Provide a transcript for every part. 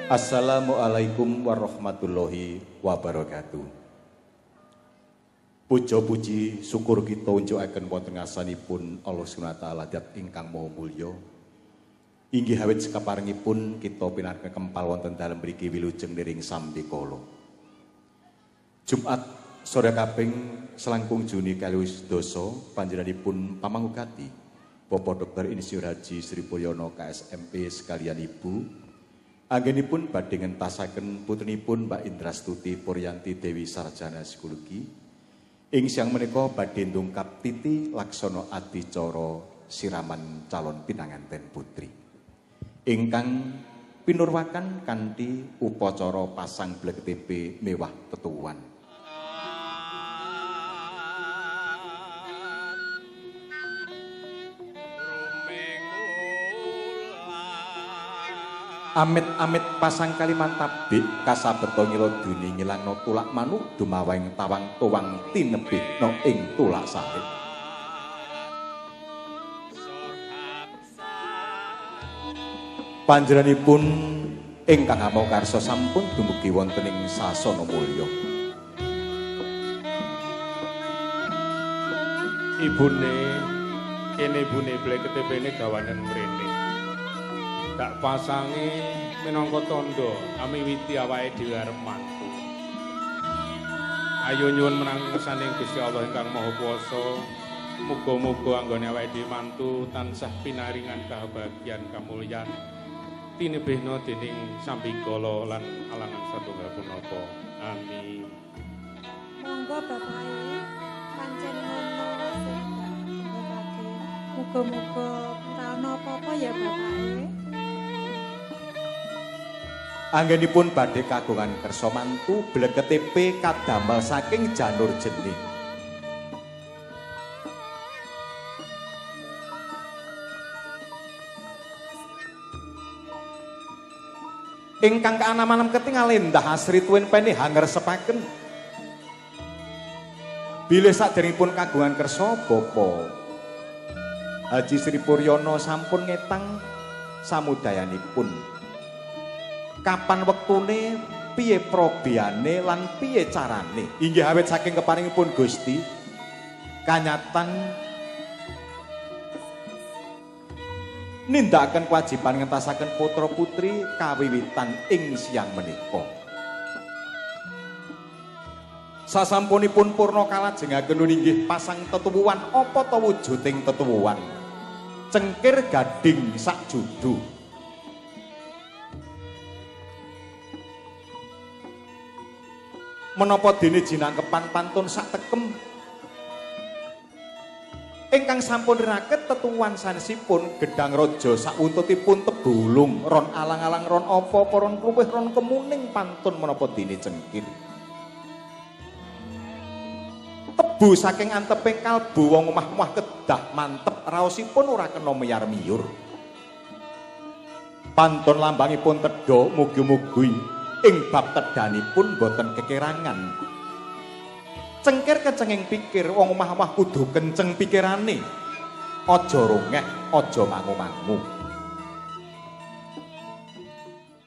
Assalamualaikum warahmatullahi wabarakatuh. Puja puji syukur kita unjukaken wonten ngarsanipun Allah Subhanahu wa taala dat ingkang maha mulya. Inggih awit sekaparengipun kita pinangan kempal wonten dalem mriki wilujeng niring sambikala. Jumat sore kaping selangkung Juni 2012 panjenenganipun pamangukati Bapak Dr. Insinyur Haji Sri Puryono KSMP sekalian Ibu. Anggenipun badhe ngentasaken putrinipun Mbak Indrastuti Puryanti Dewi Sarjana Psikologi. Ing siang menika badhe ndungkap titi laksana adicara siraman calon pinanganten putri. Ingkang pinurwakan kanthi upacara pasang bleketepe mewah tetuwuan. Amit-amit pasang kaliman tabik kasabeta ngila duni ngilangna tulak manuk dumaweng tawang tuwang tinebihna ing tulak salib. Panjenenganipun ingkang maha karsa sampun dumugi wonten ing sasana mulya. Ibune kene ibune bleketepene gawanen mrene. Tak pasangi minangka tandha amiwiti awake dhewe arep mantu. Ayo nyuwun menang ngersaning Gusti Allah ingkang Maha Kuwasa, muga-muga anggone awake dhewe mantu tansah pinaringan kabahagiaan kamulyan tinebihna dening sambikala lan alangan satunggal punapa. Amin. Monggo Bapake pancen ngono sing tak tembakake. Muga-muga ora ana apa-apa ya Bapake. Anggenipun badhe kagungan kersa mantu bleketepe kadamel saking janur jenih. Ingkang kaanam-anam ketingal endah asri tuwin peni hangersepaken. Bilih saderengipun kagungan kersa Bapak Haji Sri Puryono sampun ngetang samudayanipun. Kapan wektune, piye probiyane lan piye carane? Inggih awit saking keparingipun Gusti kanyatan nindakaken kewajiban ngentasaken putra putri kawiwitan ing siang menika. Sasampunipun purna kalajengaken inggih pasang tetuwuhan apa ta wujuding tetuwuhan? Cengkir gading sak judu. Menapa dene jinangkepan pantun sak tekem ingkang sampun raket tetuwuhan sanesipun gedang raja sawuntutipun tebulung ron alang-alang ron apa-apa ron kluwih ron kemuning pantun menapa dene cengkir. Tebu saking anteping kalbu wong omah-omah kedah mantep raosipun ora kena miyar-miyur. Pantun lambangipun tedha mugi-mugi ing bab tedhanipun boten kekirangan. Cengkir kecenging pikir wong omah-omah kudu kenceng pikirane. Aja rongeh, aja mangu-mangu.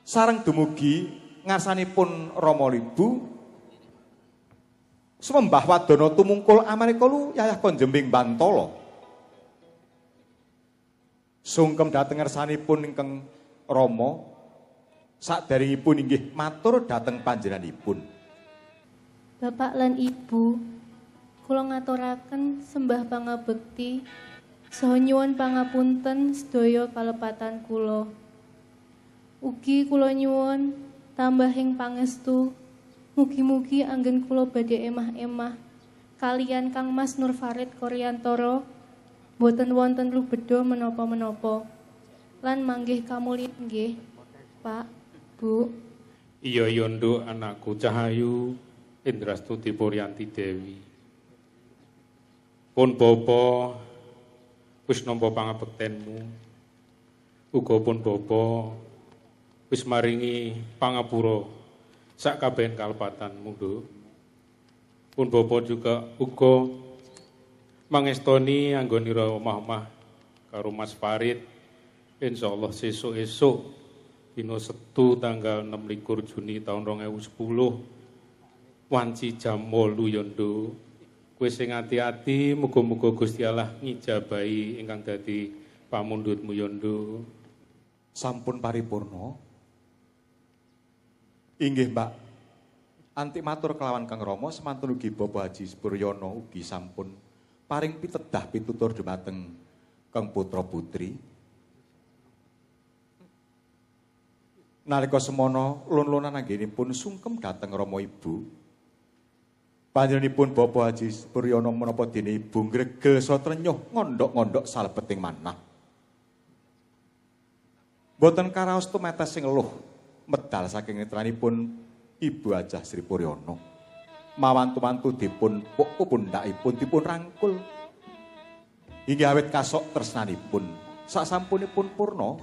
Sareng dumugi ngarsanipun Rama Libu sumembah wadana tumungkul amarika lu yayah konjembing bantala. Sungkem dhateng ngarsanipun ingkang Rama saderengipun inggih matur dhateng panjenenganipun. Bapak lan Ibu, kula ngaturaken sembah pangabekti saha nyuwun pangapunten sedaya kalepatan kula. Ugi kula nyuwun tambahing pangestu, mugi-mugi anggen kula badhe emah-emah kalian Kang Mas Nur Farid Koryantoro boten wonten lubeda menapa-menapa lan manggih kamulyan nggih, Pak, Bu. Iya iya nduk anakku Cahayu Indrastuti Puryanti Dewi. Pun bapa wis nampa pangabektenmu. Uga pun bapa wis maringi pangapura sak kabehan kalepatanmu, Nduk. Pun bapa juga uga mangestoni anggonira omah-omah karo Mas Farid. Insyaallah sesuk-esuk Dina Setu tanggal 26 Juni taun 2010 wanci jam 8 ya Nduk. Kowe sing ati-ati, muga-muga Gusti Allah ngijabahi ingkang dadi pamundhutmu ya Nduk. Sampun paripurna. Inggih, Mbak. Antik matur kelawan Kang Rama, semantun ugi Bapak Haji Puryono ugi sampun paring pitedah pitutur dumateng Kang putra putri. Nalika semono lon-lonan anggenipun sungkem dhateng Rama Ibu. Panjenenganipun Bapak Haji Puryono menapa dene ibu ngregel satrenyuh ngondhok-ngondhok salebeting manah. Boten karaos tumetes sing eluh medal saking netranipun Ibu Hajah Sri Puryono. Mawantu-wantu dipun puk pundhakipun dipun rangkul. Hingga awit kasok tresnanipun sasampunipun purna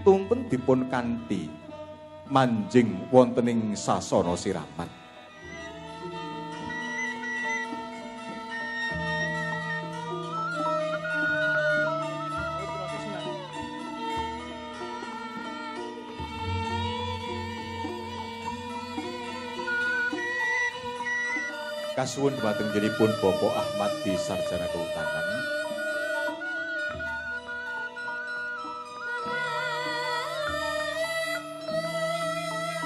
tumpen dipun kanthi manjing wonten ing sasana siraman. Kasuwun dhumateng jenipun Bapak Ahmad di Sarjana Kehutanan.